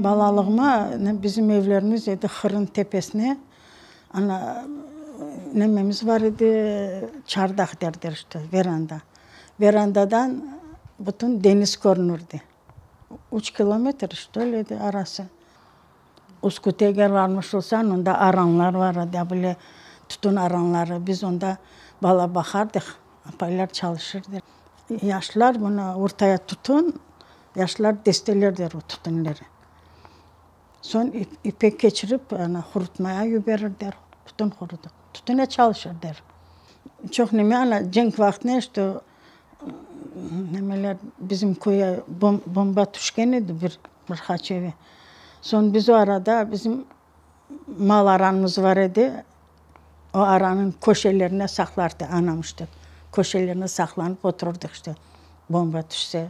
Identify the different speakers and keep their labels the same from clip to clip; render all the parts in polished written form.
Speaker 1: Balalığıma bizim evlerimiz edi Hırın tepesine, ana nememiz bar edi, çardaq derler işte, veranda. Verandadan bütün deniz körünirdi. Üç kilometr, şto li, edi arası. Üsküte varmış olsañ, onda aranlar bar edi, a böyle tütün aranları. Biz onda bala baqardıq, apaylar çalışırdı. Yaşlar mına ortaya tütün, yaşlar destelerdiler o tütünleri. Soñ ipe keçirip, ana, qurutmaya yiberirdiler, tütün qurudı. Tütüne çalışırdılar. Çoq neme, ana, cenk vaqtında işte nemeler bizim köye bomba tüşken edi bir bir qaç eve. Soñ biz o arada bizim mal aranımız bar edi, o aranıñ köşelerine saqlardı anam işte, köşelerine saqlanıp oturırdıq işte, bomba tüşse.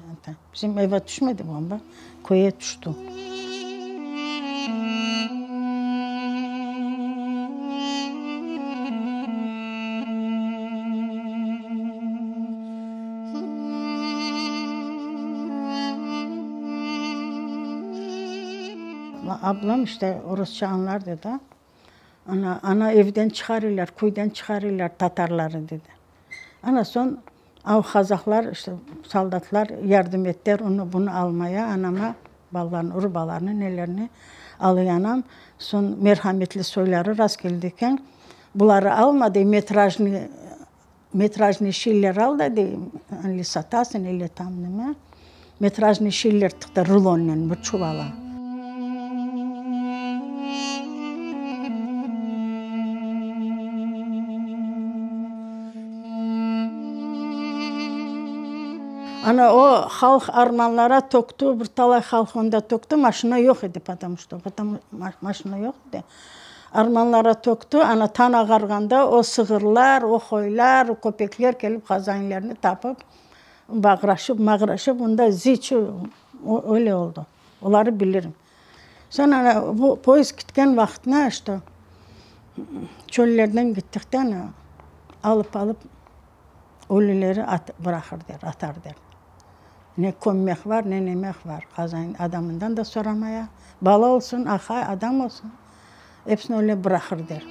Speaker 1: Bizim eve tüşmedi bomba, köye tüşti. Ablam işte rusça añlardı da. Ana, ana evden çıqarırlar, köyden çıqarırlar tatarları, dedi. Ana soñ av qazaqlar, işte soldatlar yardım ettiler onı bunı almaya, anama balalarnı, urbalarını, nelerni alıy anam. Soñ merhametli soyları rast keldi eken, buları alma, dey, metrajnıy, metrajnıy şeyler al da, dey, ili satasıñ, ili tam neme, metrajnıy şeyler tıqtı rulonnen bir çuvala. Ana o halq armanlara töktü, bir talay halq onda töktü, maşina yoq edi, potomu çto, potomu maşina yoq edi. Armanlara töktü, ana tañ ağarğanda o sığırlar, o qoylar, o köpekler kelip hazainlerni tapıp, bağıraşıp, mağıraşıp, onda ziy-çuv öyle oldı. Oları bilirim. Soñ ana bu poyezd ketken vaqıtına işte çöllerden kettik de ana alıp-alıp ölüleri bıraqır der, atar der. Ne kömmek bar, ne nemek bar. Qazayn adamından da soramaya. Bala olsun, aqay, adam olsun, episini öyle bıraqır der.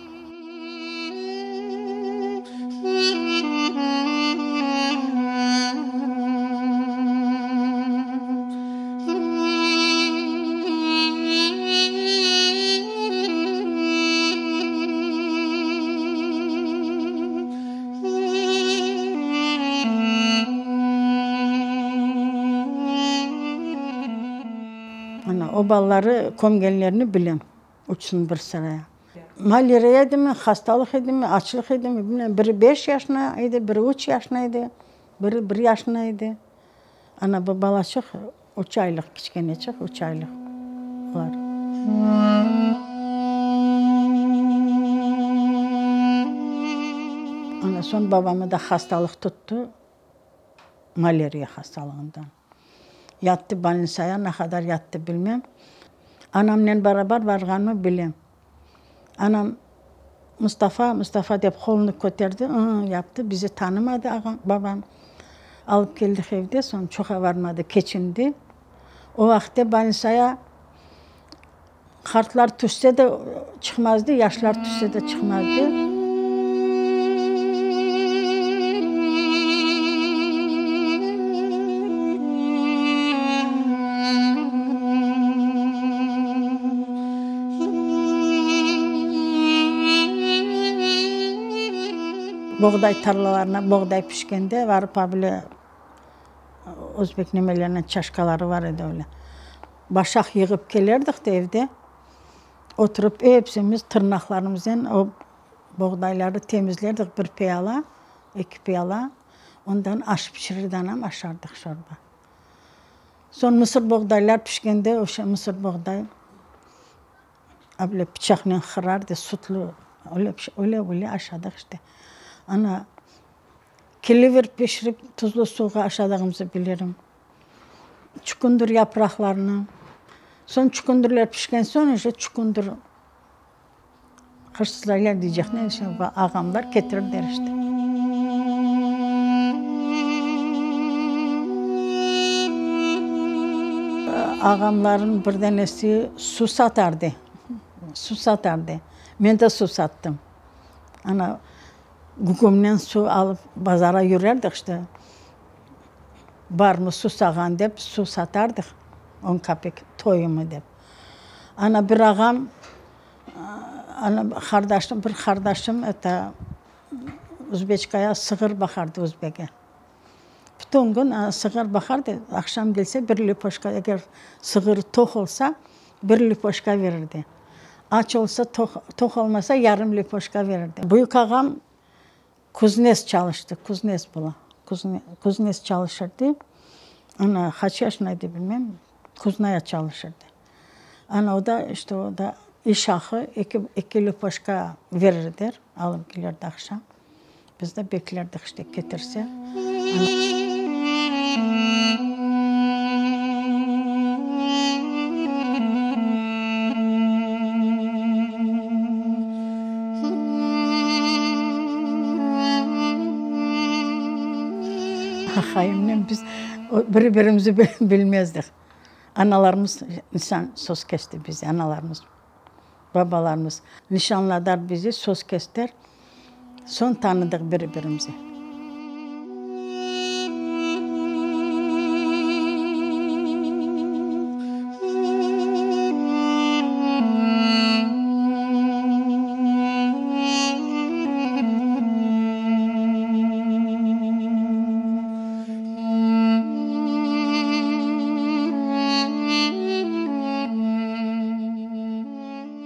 Speaker 1: Ana, o balaları kömgenlerini bilem, üçüni bir sıraya. Maleriya edimi, hastalıq edimi, açlıq edimi, bilmem, biri beş yaşına edi, biri üç yaşına edi, biri bir yaşına edi. Ana, bu balaçıq üç aylıq, kiçkeneçik üç aylıq olar. Ondan soñ babamı da hastalıq tuttı, maleriya hastalığından. Yattı bolnitsaya, ne qadar yattı bilmem. Anamnen beraber barğanımı bilem. Anam, Mustafa, Mustafa dep qolunı köterdi, ı-ı yaptı, bizi tanımadı ağam, babam. Alıp keldik evde, soñ çoqa barmadı, keçindi. O vaqıtte bolnitsaya qartlar tüşse de çıqmazdı, yaşlar tüşse de çıqmazdı. Boğday tarlalarına boğday pişkende varıp a bile özbek nemeleriniñ çaşkaları bar edi öyle. Başaq yığıp kelerdik de evde oturıp epsimiz tırnaqlarımıznen o boğdayları temizlerdik bir piala, eki piala, ondan aş pişirirdi anam, aşardıq şorba. Soñ mısır boğdaylar pişkende o'şa mısır boğday a bile pıçaqnen qırardı, sütlü öyle öyle aşadıq işte. Ana. Kilivir pişirip tuzlu suvğa aşadığımızı bilirim. Çukundur yapraqlarını. Soñ çukundirler pişken soñ uje çukundur hırsızlar ya deycek ne ağamlar ketirdiler işte. Ağamlarnıñ bir danesi suv satardı, suv satardı. Men de suv sattım. Ana, gügümnen suv alıp bazara yürerdik işte. Barmı susağan dep suv satardıq, on kapik toyumı dep. Ana bir ağam, ana qardaşım, bir qardaşım eto uzbeçkaya sığır baqardı uzbege. Bütün kün sığır baqardı, aqşam kelse bir lipoşka, eger sığır toq olsa, bir lipoşka verirdi. Aç olsa, toq olmasa, yarım lipoşka verirdi. Büyük ağam Kuznets çalıştı, kuznets bola, kuznets çalışırdı. Ana, qaç yaşında edi bilmem, kuznaya çalışırdı. Ana, o da, işte, o da iş aqı, eki, eki lipoşka verirdiler, alıp kelirdi aqşam. Biz de beklerdik, işte, ketirse. Aqayımnen biz biri-birimizi bilmezdik. Analarımız nişan söz kesti bize, analarımız, babalarımız nişanladılar bizi, söz kestiler. Soñ tanıdıq biri-birimizi.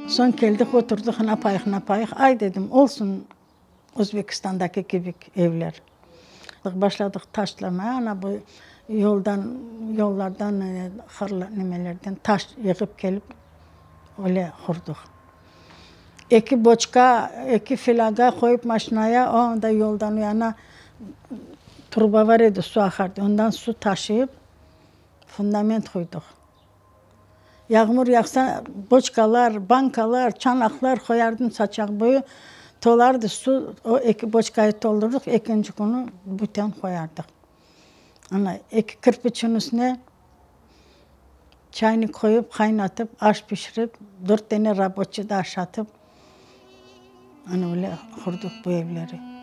Speaker 1: Soñ keldik, oturdıq, napayıq, napayıq. Ay, dedim, olsun Özbekistandaki kibi evler. Başladıq taşlamaya, ana bu yoldan, yollardan, hırlı nimelerden taş yığıp kelip, öyle qurdıq. Eki boçka, eki flaga qoyıp maşinaya, o da yoldan o yana truba bar edi, su aqardı, ondan su taşıyıp, fundament qoydıq. Yağmur yağsa, boçkalar, bankalar, çanaqlar qoyardım saçaq boyu, tolardı su, o eki boçkayı toldurdıq, ekinci künü büten qoyardıq. Ana, eki kirpiçniñ üstüne çaynik qoyıp, qaynatıp, aş pişirip, dört dene raboçiy da aşatıp, ana öyle qurdıq bu evleri.